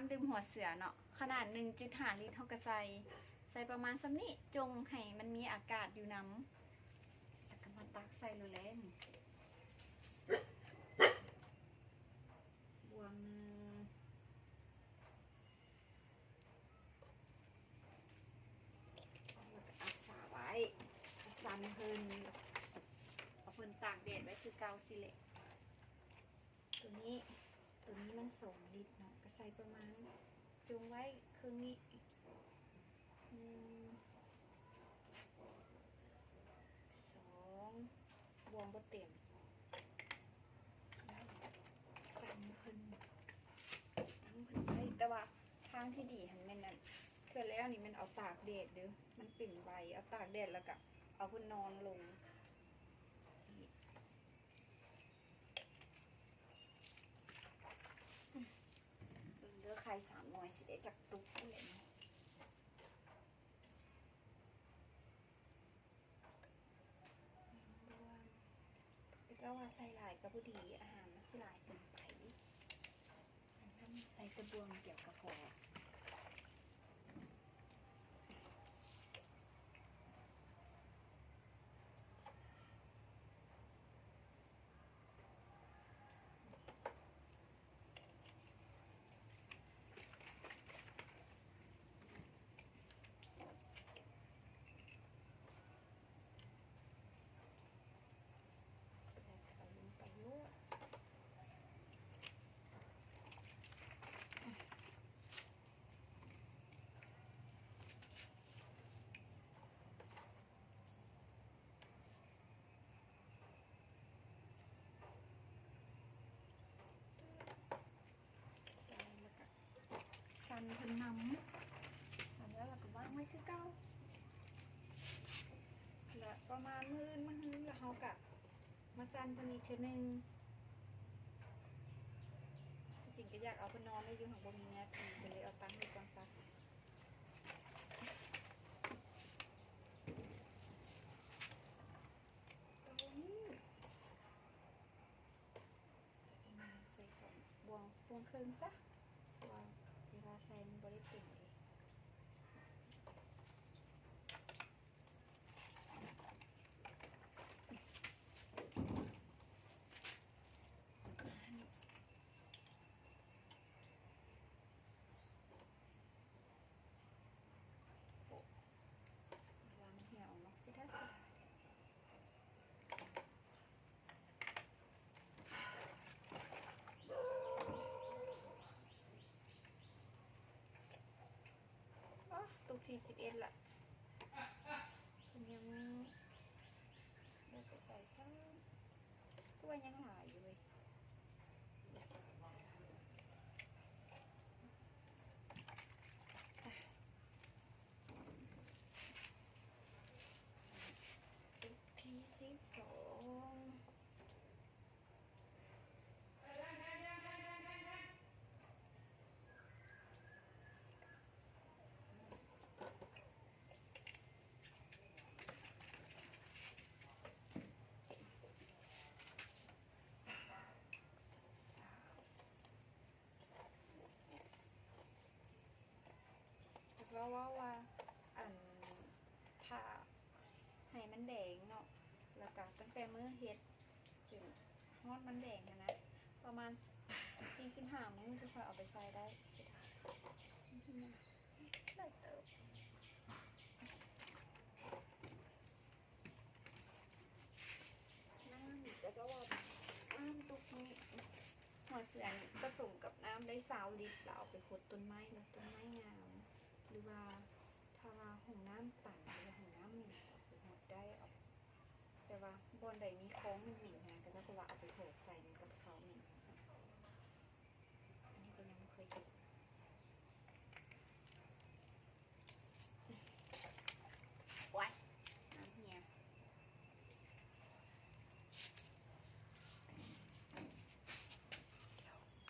ນ້ຳດື່ມຫົວເສືອເນາະ ຂະໜາດໜຶ່ງຈຸດຫ້າລິດ ເຮົາກໍໃສ່ ໃສ່ປະມານສ່ຳນີ້ ຈົ່ງໃຫ້ມັນມີອາກາດຢູ່ນຳ ແລ້ວກໍມາຕັກໃສ່ໂລດແຫຼະນີ້ ບ່ວງໜຶ່ງ ແລ້ວກໍອັດຝາໄວ້ ກະສັ່ນເພິ່ນ ເອົາເພິ່ນຕາກແດດໄວ້ຄືເກົ່າຊີ້ແຫຼະ. ໂຕນີ້ ໂຕນີ້ມັນສອງລິດເນາະ ກະໃສ່ປະມານ ຈົ່ງໄວ້ເຄິ່ງນີ້ ໜຶ່ງ ສອງ ບ່ວງບໍ່ເຕັມ ສັ່ນເພິ່ນ ຕັ້ງເພິ່ນໄວ້ ແຕ່ວ່າທາງທີ່ດີຫັ້ນແມ່ນນັ້ນ ເທື່ອແລ້ວນີ້ແມ່ນເອົາຕາກແດດເດີ້ ມັນເປັນໄວ ເອົາຕາກແດດແລ້ວກະເອົາເພິ່ນນອນລົງ. ເບິ່ງເດີ້ ໄຂ່ສາມໜ່ວຍຊິໄດ້ຈັກຕຸກນີ້ແຫຼະນີ້ ແຕ່ວ່າໃສ່ຫຼາຍກໍບໍ່ດີ ອາຫານມັນຊິຫຼາຍເກີນໄປ ໃສ່ແຕ່ບ່ວງດຽວກໍພໍ. ສັ່ນເພິ່ນນຳ ສັ່ນແລ້ວເຮົາກໍວາງໄວ້ຄືເກົ່າ ແລະປະມານມື້ອື່ນມະຮືລະເຮົາກະມາສັ່ນເພິ່ນອີກເທື່ອໜຶ່ງ. ທີ່ຈິງກໍຢາກເອົາເພິ່ນນອນໄດ້ຢູ່ ຫາກບໍ່ມີເນື້ອທີ່ ກໍເລີຍເອົາຕັ້ງໄວ້ກ່ອນຊະ. ໂຕນີ້ ໃສ່ສອງບ່ວງ ບ່ວງເຄິ່ງຊະ ເພາະວ່າເວລາໃສ່ມັນບໍ່ໄດ້ເຕັມເດ. ອໍ ຕຸກທີສິບເອັດລະ ເພິ່ນຍັງບໍ່ໄປໃສ່ຊ້ຳ ຄືວ່າຍັງຫຼາຍຢູ່ເວີຍ. ຕຸກທີສິບສອງ. ແລ້ວເວົ້າວ່າ ອັນ ຖ້າໃຫ້ມັນແດງເນາະ ແລ້ວກະຕັ້ງແຕ່ມື້ເຮັດ ຈົນຮອດມັນແດງຫັ້ນນະ ປະມານສີ່ສິບຫ້າມື້ ຈຶ່ງຄ່ອຍເອົາໄປໃສ່ໄດ້. ເສຍດາຍ ຫຼາຍເຕີບ. ນ້ຳນີ້ກໍຈະວ່າ ນ້ຳຕຸກນີ້ ຫົວເສືອນີ້ປະສົມກັບນ້ຳໄດ້ຊາວລິດ ແລ້ວເອົາໄປຫົດຕົ້ນໄມ້ ແລ້ວຕົ້ນໄມ້ງາມ ຫຼືວ່າຖ້າວ່າຫ້ອງນ້ຳຕັນ ຫຼືວ່າຫ້ອງນ້ຳເໝັນ ເອົາໄປຫົດໄດ້ ເອົາ ແຕ່ວ່າບ່ອນໃດມີຄອງເໝັນໆນະ ເຂົາເຈົ້າກໍວ່າເອົາໄປຖອກໃສ່ໃນກັບເຂົ້າເໝັນ. ອັນນີ້ກໍຍັງບໍ່ເຄີຍເຮັດ.